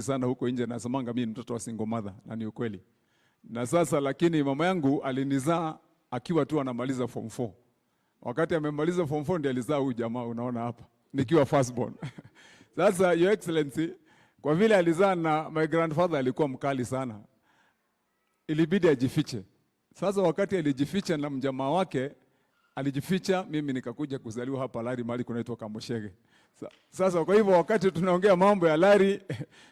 Sana huko nje nasemanga mimi ni mtoto wa single mother, na ni ukweli. Na sasa lakini mama yangu alinizaa akiwa tu anamaliza form 4. Wakati amemaliza form 4 ndiye alizaa huyu jamaa unaona hapa, nikiwa first born. Sasa, Your Excellency, kwa vile alizaa na my grandfather alikuwa mkali sana, ilibidi ajifiche. Sasa wakati alijificha na mjamaa wake alijificha, mimi nikakuja kuzaliwa hapa Lari, mahali kunaitwa Kamoshege. Sasa kwa hivyo wakati tunaongea mambo ya Lari,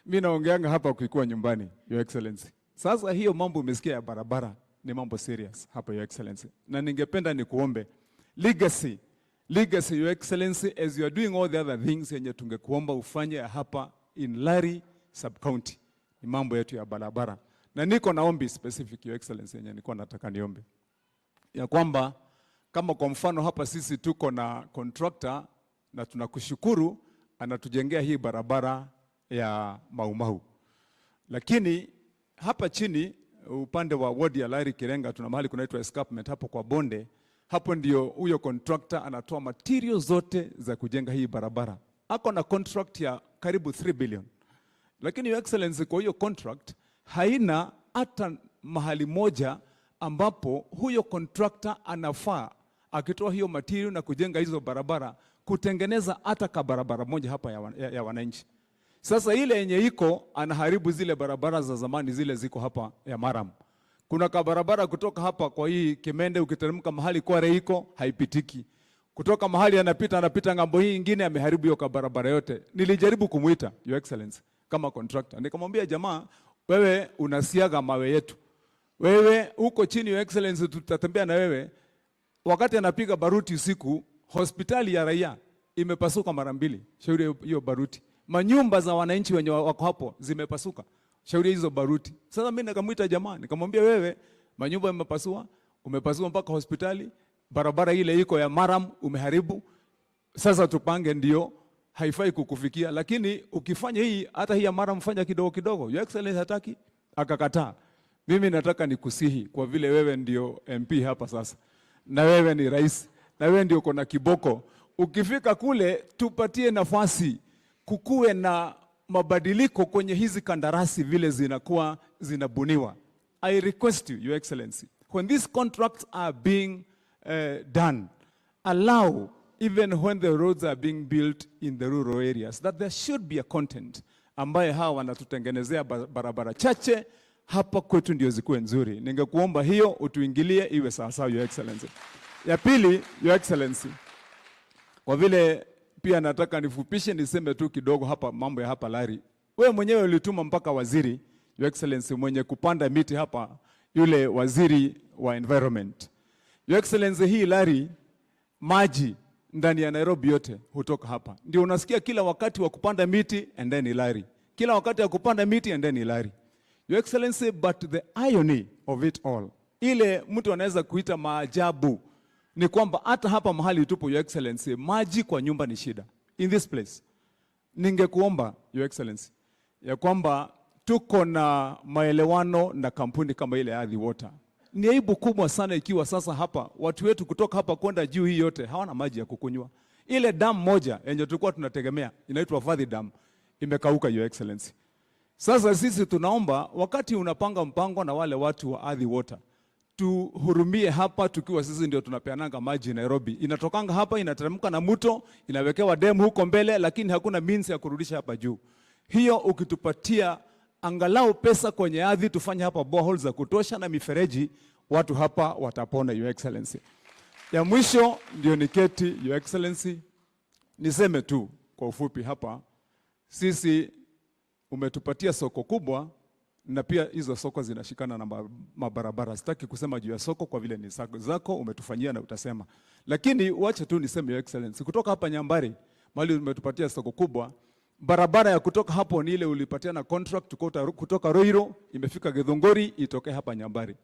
mimi naongeanga hapa kuikuwa nyumbani, Your Excellency. Sasa hiyo mambo umesikia ya barabara ni mambo serious hapa, Your Excellency, na ningependa nikuombe legacy legacy, Your Excellency, as you are doing all the other things yenye tungekuomba ufanye hapa in Lari sub county ni mambo yetu ya barabara, na niko na ombi specific, Your Excellency, yenye nilikuwa nataka niombe ya kwamba kama kwa mfano hapa sisi tuko na contractor na tunakushukuru, anatujengea hii barabara ya Maumau, lakini hapa chini upande wa ward ya Lari Kirenga tuna mahali kunaitwa escarpment hapo kwa bonde, hapo ndio huyo contractor anatoa materials zote za kujenga hii barabara. Ako na contract ya karibu 3 billion, lakini, Your Excellency, kwa hiyo contract haina hata mahali moja ambapo huyo contractor anafaa akitoa hiyo material na kujenga hizo barabara kutengeneza hata kabarabara moja hapa ya wananchi. Sasa ile yenye iko anaharibu zile barabara za zamani zile ziko hapa ya murram. Kuna kabarabara kutoka hapa kwa hii Kimende, ukiteremka mahali Kware iko haipitiki. Kutoka mahali anapita ng'ambo hii ingine, ameharibu hiyo kabarabara yote. Nilijaribu kumuita, Your Excellency, kama contractor, nikamwambia, "Jamaa, wewe unasiaga mawe yetu, wewe huko chini, Your Excellency, tutatembea na wewe." Wakati anapiga baruti usiku, hospitali ya raia imepasuka mara mbili, shauri hiyo baruti. Manyumba za wananchi wenye wako hapo zimepasuka, shauri hizo baruti. Sasa mimi nikamwita jamaa, nikamwambia, "Wewe manyumba imepasua, umepasua mpaka hospitali, barabara ile iko ya murram umeharibu. Sasa tupange, ndio haifai kukufikia, lakini ukifanya hii, hata hii ya murram fanya kidogo kidogo." Your Excellency, hataki, akakataa. Mimi nataka nikusihi kwa vile wewe ndio MP hapa sasa, na wewe ni rais, na wewe ndio uko na kiboko, ukifika kule tupatie nafasi kukuwe na mabadiliko kwenye hizi kandarasi vile zinakuwa zinabuniwa. I request you, Your Excellency, when these contracts are being done, allow even when the roads are being built in the rural areas that there should be a content ambaye hawa wanatutengenezea barabara chache hapa kwetu ndio zikuwe nzuri. Ningekuomba hiyo utuingilie iwe sawasawa, Your Excellency. Ya pili, Your Excellency, kwa vile pia nataka nifupishe niseme tu kidogo hapa mambo ya hapa Lari. Wewe mwenyewe ulituma mpaka waziri, Your Excellency, mwenye kupanda miti hapa, yule waziri wa environment. Your Excellency, hii Lari maji ndani ya Nairobi yote hutoka hapa. Ndio unasikia kila wakati wa kupanda miti and then Lari. Kila wakati wa kupanda miti and then Lari. Your Excellency, but the irony of it all, ile mtu anaweza kuita maajabu ni kwamba hata hapa mahali tupo, Your Excellency, maji kwa nyumba ni shida in this place. Ningekuomba, Your Excellency, ya kwamba tuko na maelewano na kampuni kama ile ya Athi Water. Ni aibu kubwa sana ikiwa sasa hapa watu wetu kutoka hapa kwenda juu hii yote hawana maji ya kukunywa. Ile dam moja yenye tulikuwa tunategemea inaitwa Vathi Dam imekauka, Your Excellency. Sasa sisi tunaomba wakati unapanga mpango na wale watu wa Athi Water, tuhurumie hapa tukiwa sisi ndio tunapeananga maji Nairobi. Inatokanga hapa, inateremka na mto, inawekewa dam huko mbele, lakini hakuna means ya kurudisha hapa juu. Hiyo ukitupatia angalau pesa kwenye ardhi tufanye hapa boreholes za kutosha na mifereji, watu hapa watapona, Your Excellency. Ya mwisho ndio niketi, Your Excellency, niseme tu kwa ufupi hapa, sisi umetupatia soko kubwa na pia hizo soko zinashikana na mabarabara. Sitaki kusema juu ya soko kwa vile ni zako umetufanyia na utasema, lakini wacha tu niseme, Your Excellency, kutoka hapa Nyambari mahali umetupatia soko kubwa, barabara ya kutoka hapo ni ile ulipatia na contract kutoka Ruiru imefika Githunguri itoke hapa Nyambari.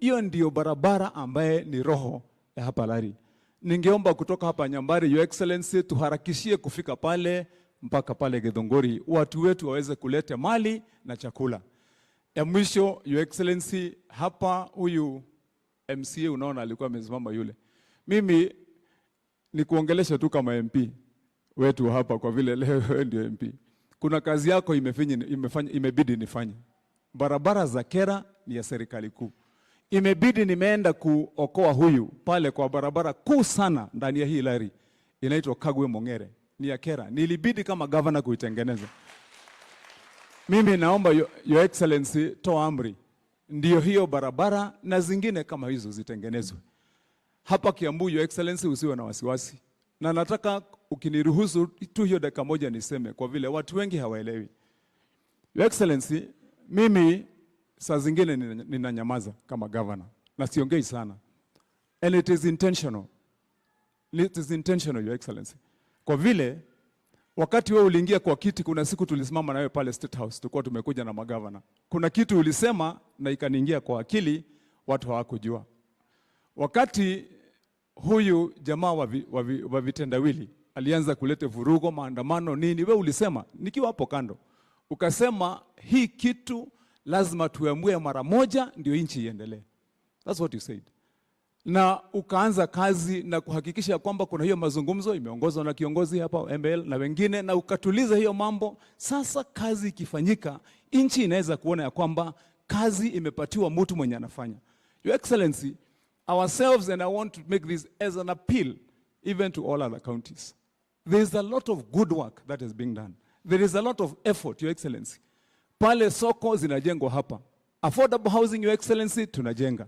Hiyo ndio barabara ambaye ni roho ya hapa Lari. Ningeomba kutoka hapa Nyambari, Your Excellency, tuharakishie kufika pale mpaka pale Githunguri, watu wetu waweze kuleta mali na chakula. Ya mwisho, Your Excellency, hapa huyu MCA unaona alikuwa amesimama yule. Mimi ni kuongelesha tu kama MP wetu hapa kwa vile leo wewe ndio MP. Kuna Kuna kazi yako imebidi nifanye. Barabara za KeRRA ni ya serikali kuu. Imebidi nimeenda kuokoa huyu pale kwa barabara kuu sana ndani ya hii Lari inaitwa Kagwe Mongere, ni ya KeRRA. Nilibidi kama governor kuitengeneza. Mimi naomba Your Excellency, toa amri ndio hiyo barabara na zingine kama hizo zitengenezwe hapa Kiambu. Your Excellency, usiwe na wasiwasi, na nataka ukiniruhusu tu hiyo dakika moja niseme, kwa vile watu wengi hawaelewi. Your Excellency, mimi saa zingine ninanyamaza kama governor na siongei sana, and it is intentional. It is intentional, Your Excellency, kwa vile wakati wewe uliingia kwa kiti, kuna siku tulisimama nawe pale State House, tulikuwa tumekuja na magavana. Kuna kitu ulisema na ikaniingia kwa akili, watu hawakujua. Wakati huyu jamaa wa vitendawili alianza kuleta vurugo, maandamano, nini, wewe ulisema nikiwa hapo kando, ukasema hii kitu lazima tuamue mara moja ndio nchi iendelee. That's what you said. Na ukaanza kazi na kuhakikisha kwamba kuna hiyo mazungumzo imeongozwa na kiongozi hapa ML na wengine, na ukatuliza hiyo mambo. Sasa kazi ikifanyika, nchi inaweza kuona ya kwamba kazi imepatiwa mtu mwenye anafanya. Your Excellency, ourselves, and I want to make this as an appeal even to all other counties. There is a lot of good work that is being done. There is a lot of effort, Your Excellency. Pale soko zinajengwa hapa. Affordable housing, Your Excellency, tunajenga.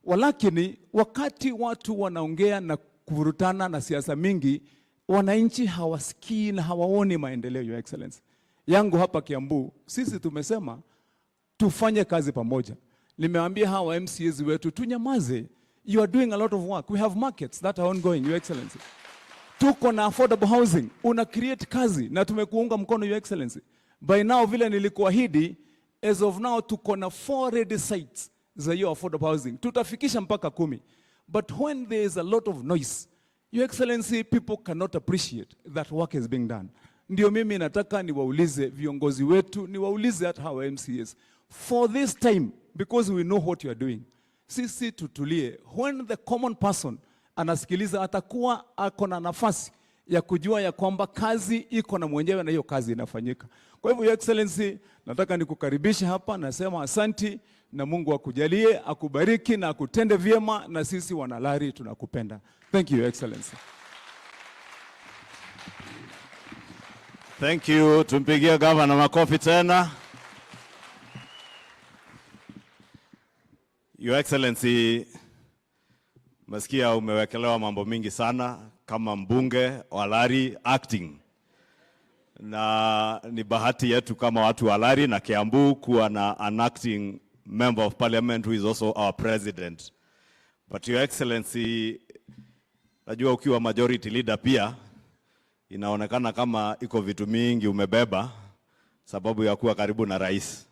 Walakini, wakati watu wanaongea na kuvurutana na siasa mingi, wananchi hawasikii na hawaoni maendeleo, Your Excellency. Yangu hapa Kiambu, sisi tumesema tufanye kazi pamoja. Nimeambia hawa MCAs wetu tunyamaze. You are doing a lot of work. We have markets that are ongoing, Your Excellency. Tuko na affordable housing, una create kazi na tumekuunga mkono, Your Excellency. By now vile nilikuahidi, as of now tuko na four ready sites za hiyo affordable housing. Tutafikisha mpaka 10. But when there is a lot of noise, Your Excellency, people cannot appreciate that work is being done. Ndio mimi nataka niwaulize viongozi wetu, niwaulize hata hawa MCAs. For this time, because we know what you are doing, sisi tutulie. When the common person anasikiliza, atakuwa ako na nafasi ya kujua ya kwamba kazi iko na mwenyewe na hiyo kazi inafanyika. Kwa hivyo, Your Excellency, nataka nikukaribishe hapa, nasema asanti na Mungu akujalie, akubariki na akutende vyema, na sisi wanalari tunakupenda. Thank you, Your Excellency. Thank you. Tumpigie gavana makofi tena. Your Excellency, masikia umewekelewa mambo mingi sana kama mbunge wa Lari acting, na ni bahati yetu kama watu wa Lari na Kiambu kuwa na an acting member of parliament who is also our president. But Your Excellency, najua ukiwa majority leader pia inaonekana kama iko vitu mingi umebeba sababu ya kuwa karibu na rais.